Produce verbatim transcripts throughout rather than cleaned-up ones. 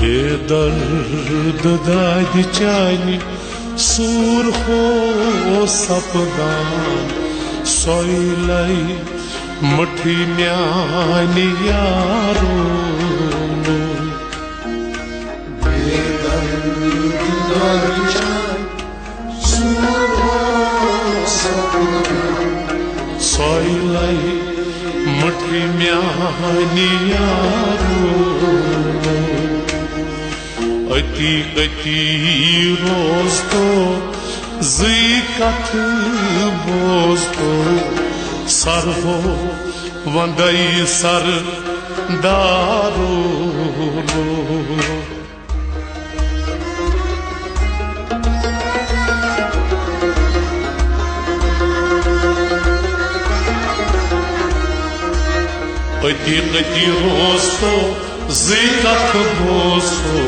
بے درد دادِ چانہِ سوٗر ہو سپدان، سۄے لے مٹھی میانہِ یارو۔ بے درد دادِ چانہِ سوٗر ہو سپدان، سۄے لے مٹھی میانہِ یارو۔ أتی أتی روزتو زٕے کتھٕ بوزتو، سر ہو وندے سردارو۔ أتی أتی روزتو زٕے کتھٕ بوزتو،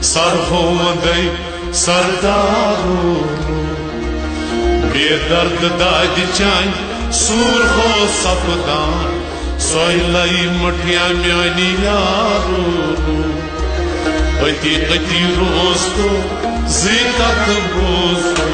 سر ہو وندے سردارو۔ بے درد دادِ چانہِ سوٗر ہو سپدان، سۄے لے مٹھی میانہِ یارو۔ أتی أتی روزتو زٕے کتھٕ بوزتو۔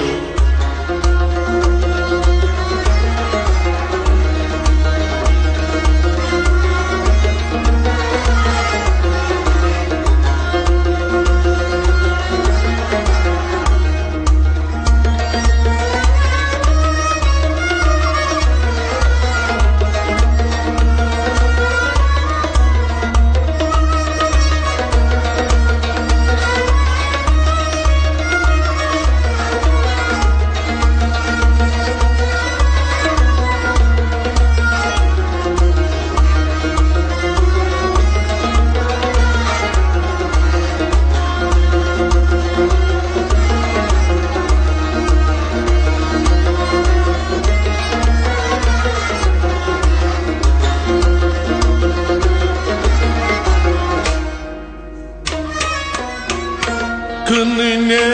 کٕننے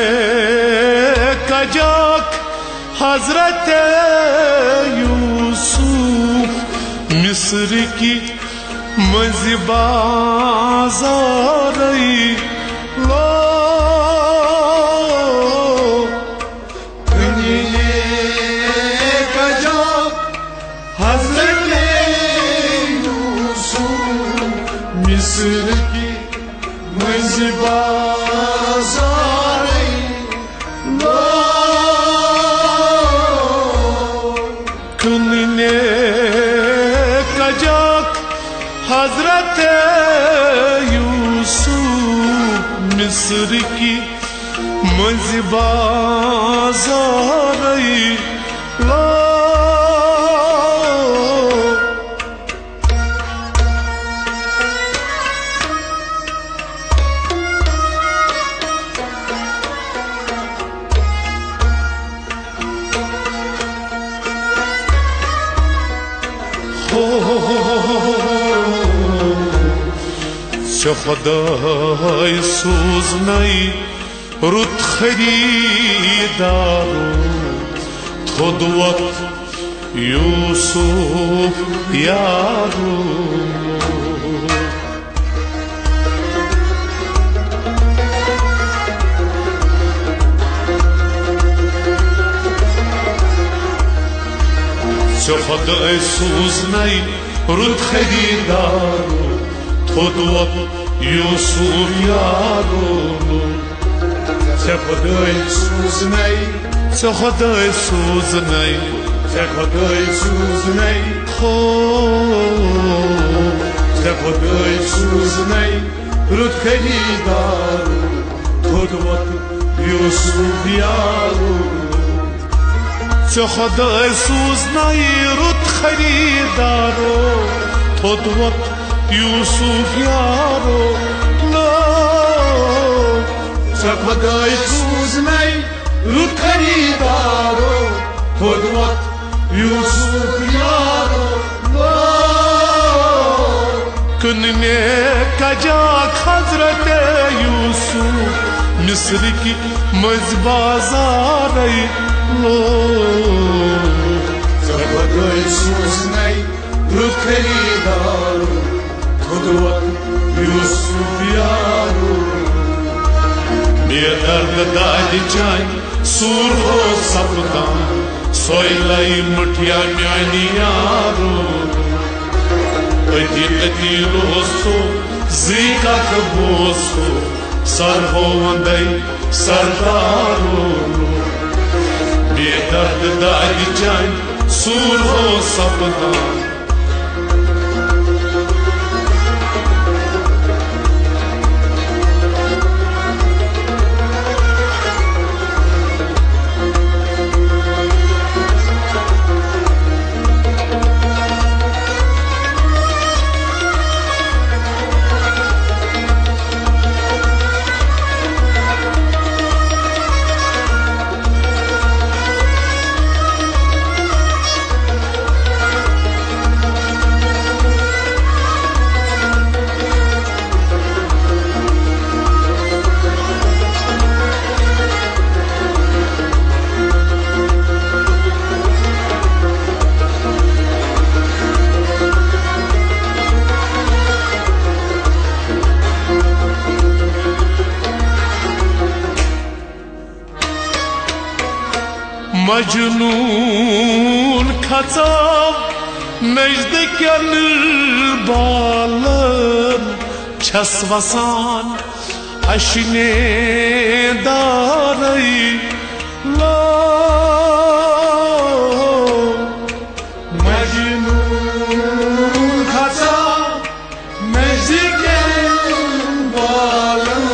کجاکھ حضرت یوسف مصر کی مٔنٛزِ بازارٕے لوگ۔ کٕننے کجاکھ حضرت یوسف مصر کی مٔنٛزِ بازارٕے لوگ۔ کٕننے کجاکھ حضرت یوسف مصر کی مٔنٛزِ بازارٕے لوگ۔ ہو، ژےٚ خۄداے سوٗزنَے رُت خریٖدارو، تھوٚد وۄتھ یوسف یارو۔ ژےٚ خۄداے سوٗزنَے رُت خریٖدارو، تھوٚد وۄتھ یوسف یارو۔ ژےٚ خۄداے سوٗزنَے، ژےٚ خۄداے سوٗزنَے، ژےٚ خۄداے سوٗزنَے۔ ہو، ژےٚ خۄداے سوٗزنَے رُت خریٖدارو، تھوٚد وۄتھ یوسف یارو۔ ژےٚ خۄداے سوٗزنَے رُت خریٖدارو، تھوٚد وۄتھ یوسف یارو۔ لو، ژےٚ خۄداے سوٗزنَے رُت خریٖدارو، تھوٚد وۄتھ یوسف یارو۔ لو، کٕننے کجاکھ حضرت یوسف مصر کی مٔنٛزِ بازارٕے لوگ۔ ژےٚ خۄداے سوٗزنَے رُت خریٖدارو، تھوٚد وۄتھ یوسف یارو۔ بے درد دادِ چانہِ سوٗر ہو سپدان، سۄے لَے مٔٹھیا میانہِ یارو۔ أتی أتی روزتو، زٕے کتھ بوزتو، سر ہو وندے سردارو۔ بے درد دادِ چانہِ سوٗر ہو سپدان۔ مجنون کھژاو نزدیکن بالن، چھس وسان اشنے دارے لو۔ مجنون کھژاو نزدیکن بالن،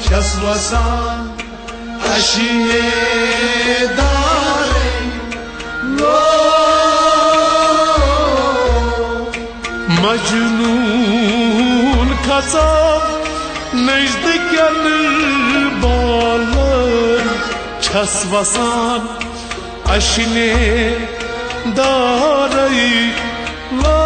چھس وسان اشنے دارے لو۔ مجنون کھژاو نزدیکن بالن، چھس وسان اشنے دارے لو۔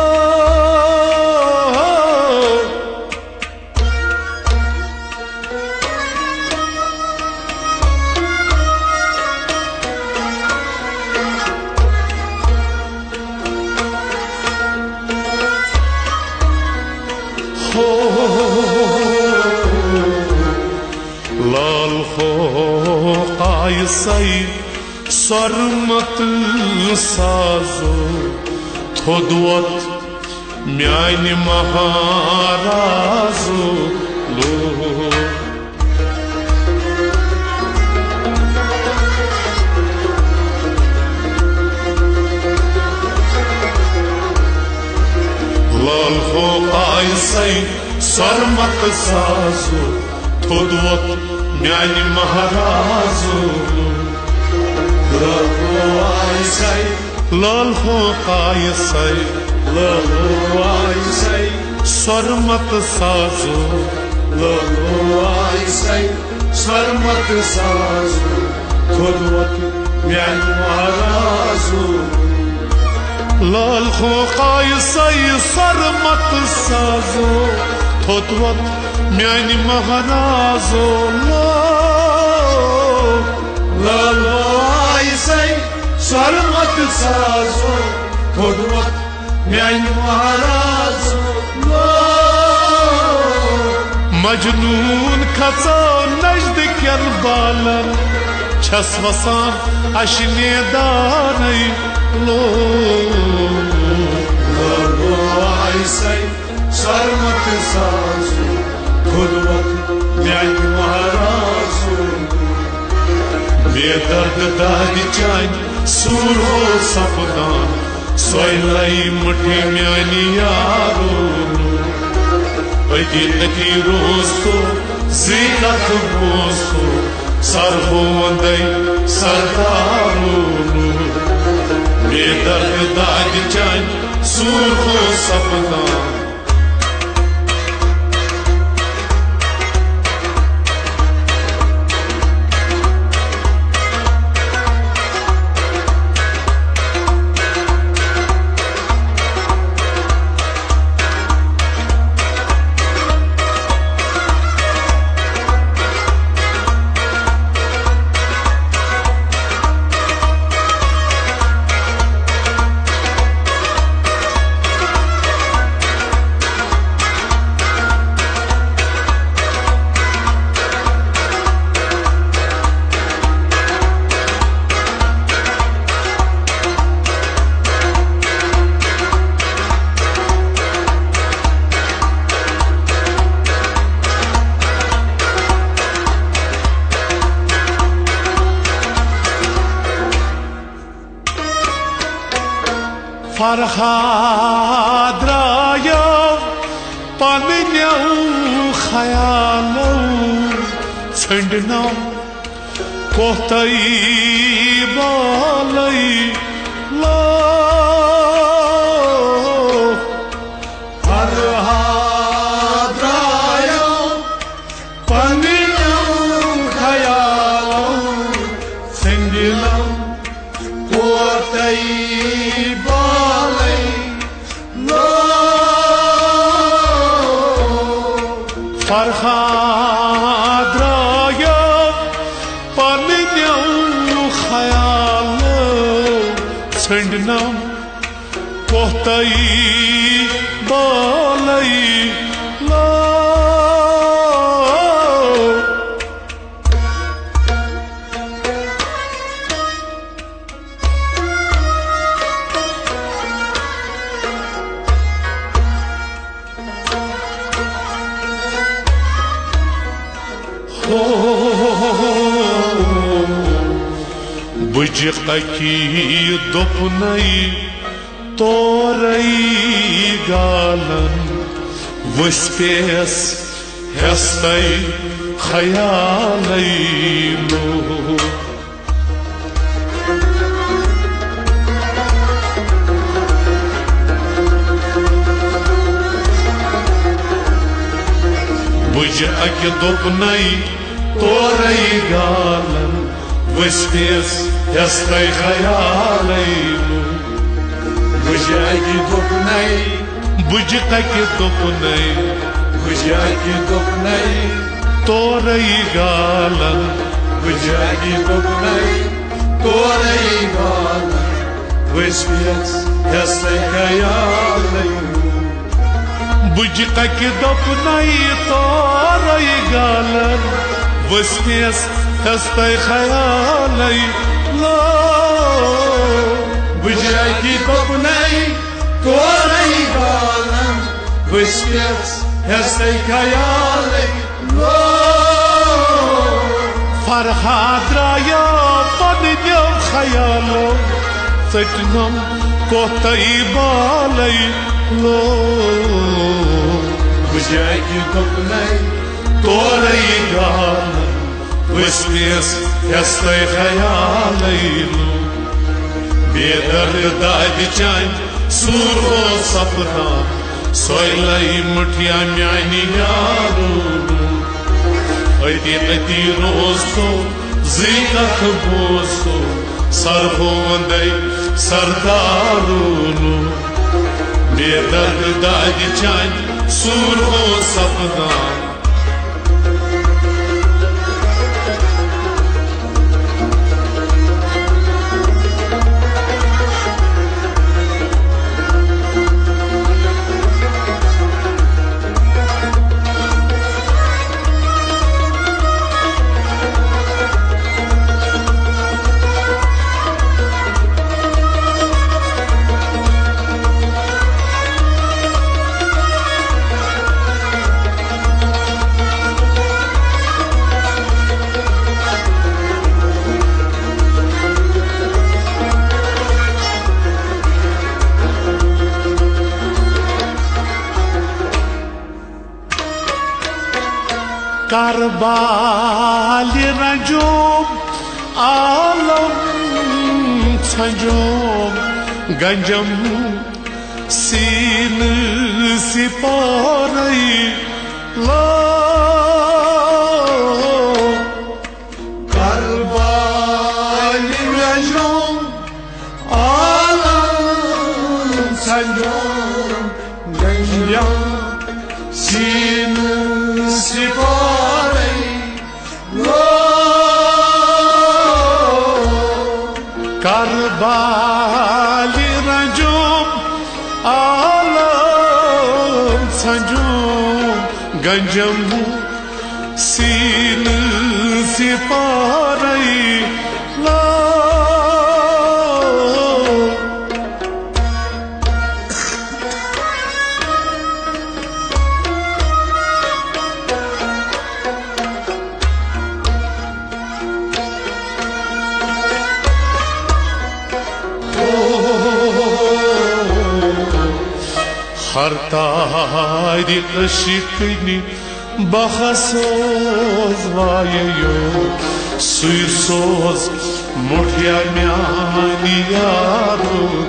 ہو لال ہو قایسے سرمت سازو، تھوٚد ووت میانہِ مہارازو لوگ۔ لال ہو آیہِ سَے سۄرمت سازو، تھوٚد ووت میانہِ مہرازو۔ لال ہو آیہِ سَے، لال ہو آیہِ سَے، لال ہو آیہِ سَے سۄرمت سازو۔ لال ہو آیہِ سَے سۄرمت سازو، تھوٚد ووت میانہِ مہرازو۔ لال ہو آیہِ سَے سۄرمت سازو، تھوٚد ووت میانہِ مہرازو۔ لال ہو آیہِ سَے سۄرمت سازو، تھوٚد ووت میانہِ مہرازو۔ مجنون کھژاو نزدیکٮ۪ن بالن، چھس وسان اشنے دارے لوگ۔ لال ہو آیہِ سَے سۄرمت سازو، تھوٚد ووت میانہِ مہرازو۔ بے درد دادِ چانہِ سوٗر ہو سپدان، سۄے لَے مٔٹھے میانہِ یارو۔ أتی أتی روزتو، زٕے کتھ بوزتو، سر ہو وندے سردارو۔ بے درد دادِ چانہِ سوٗر ہو سپدان۔ فرہاد درٛایو پننیو خیالو ژھنڈنم کوتئی بالئی لو۔ فرہاد درٛایو پننیو خیالو ژھنڈنم کوتئی بالئی لو۔ فرہاد درٛایو پننیو خیالو ژھنڈنم کوتئی بالئی لو۔ بجہِ اکی دوٚپنَے تورے گالن ؤسۍ پیس ہیستَے خیالے لوٗکھ۔ بجہِ اکہِ دوٚپنَے تورے گالن ؤسۍ پیس ہیستَے خیالے لوٗکھ۔ بجہِ اکہِ دوٚپنَے بجہِ اکہِ دوٚپنَے بجہِ اکہِ دوٚپنَے تورے گالن بجہِ اکہِ دوٚپنَے تورے گالن ؤسۍ پیس ہیستَے خیالے لوٗکھ۔ بجہِ اکہِ دوٚپنَے تورے گالن ؤسۍ پیس ہیستَے خیالے لوٗکھ۔ بجہِ اکہِ دوٚپنَے تورے گالن ؤسۍ پیس ہیستَے خیالے لوٗکھ۔ فرہاد درٛایو پننیو خیالو ژٔٹنم کوتئی بالے لوٗکھ۔ بجہِ اکہِ دوٚپنَے تورے گالن ؤسۍ پیس ہیستَے خیالے لوٗکھ۔ بے درد دادِ چانہِ سوٗر اوس سپدان، سۄے لَے مٔٹھیا میانہِ یارو۔ أتی أتی روزتو، زٕے کتھٕ بوزتو، سرفو وندے سردارو۔ بے درد دادِ چانہِ سوٗر اوس سپدان۔ کربالہِ رنجوم عالم ژھنجوم گنجم سیٖنہٕ سِپارے لوٗکھ۔ کربالہِ رنجوم عالم ژھنجوم گنجم سیٖنہٕ سِپارے لوٗکھ۔ کربالہِ رنجوم عالم ژھنجوم گنجم سیٖنہٕ سِپارے لوٗکھ۔ ہر تاریخ شِکنہِ بہٕ سوز وایو، سُے سوز مُٹھیا میانہِ یارو۔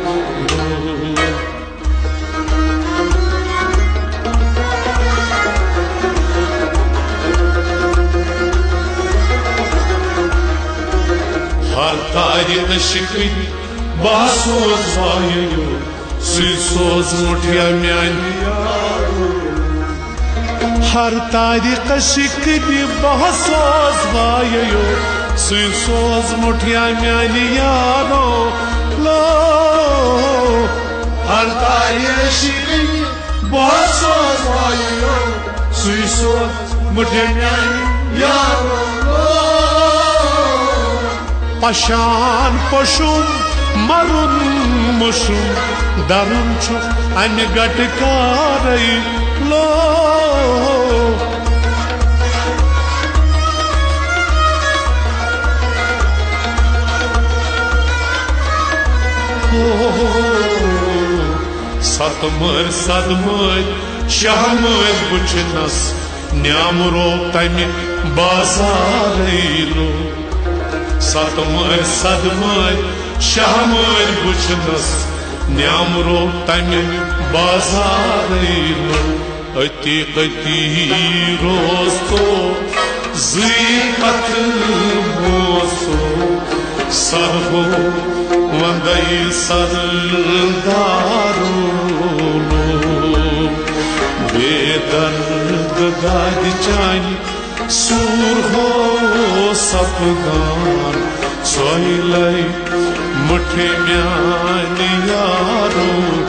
ہر تاریخ شِکنہِ بہٕ سوز وایو، سُے سوز مُٹھیا میانہِ یارو۔ ہر تاریخ شِکنہِ بہٕ سوز وایو، سُے سوز مُٹھیا میانہِ یارو۔ لو، ہر تاریخ شِکنہِ بہٕ سوز وایو، سُے سوز مُٹھیا میانہِ یارو۔ پشان پوشُم، مرُن مُشُم، درُن چھُ امہِ گٹہٕ کارے۔ لو، ستہٕ مٲرۍ، ستہٕ مٲرۍ، شاہ مٲرۍ وٕچھنس، نیامرو تمہِ بازارے لوٚگ۔ ستہٕ مٲرۍ، ستہٕ مٲرۍ، شاہ مٲرۍ وٕچھنس، نیامرو تمہِ بازارے لوٚگ۔ أتی أتی روزتو زٕے کتھٕ بوزتو، سرہو وندے سردارو۔ بے درد دادِ چانہِ سوٗر ہو سپدان، سۄے لے مُٹھِ میانہِ یارو۔